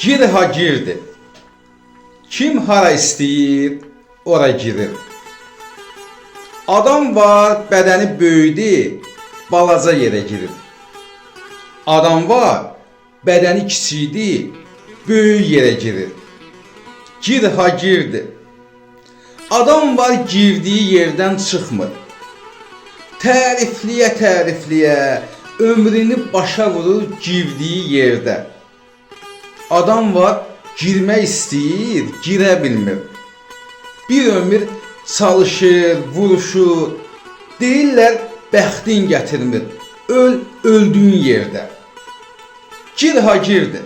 Gir ha girdi. Kim hara istəyir, ora girir. Adam var, bədəni böyüdü, balaca yerə girir. Adam var, bədəni kiçikdi, böyük yerə girir. Gir ha girdi. Adam var, girdiyi yerdən çıxmır. Tərifliyə tərifliyə ömrünü başa vurur girdiyi yerdə. Adam var, girmək istəyir, girə bilmir. Bir ömür çalışır, vuruşur. Deyirlər bəxtin gətirmir. Öl öldüyün yerdə. Gir ha girdi.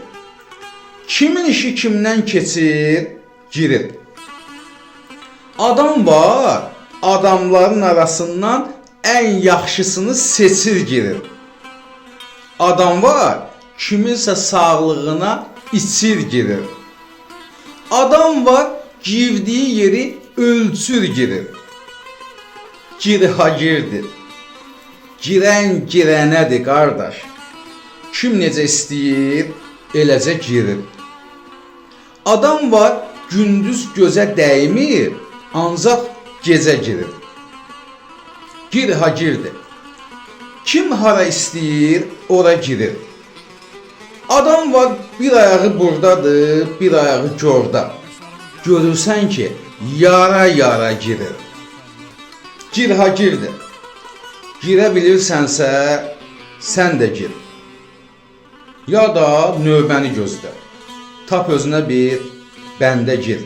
Kimin işi kimdən keçir, girir. Adam var, adamların arasından ən yaxşısını seçir girir. Adam var, kiminsə sağlığına içir girir. Adam var, girdiyi yeri ölçür girir. Gir ha girdi. Girən girənədir qardaş. Kim necə istəyir, eləcə girir. Adam var, gündüz gözə dəymir, ancaq gecə girir. Gir ha girdi. Kim hara istəyir, ora girir. Adam var, bir ayağı burdadır, bir ayağı gorda. Görürsən ki, yara-yara girir. Gir ha girdi. Girə bilirsənsə, sən də gir. Ya da növbəni gözlə. Tap özünə bir bəndə gir.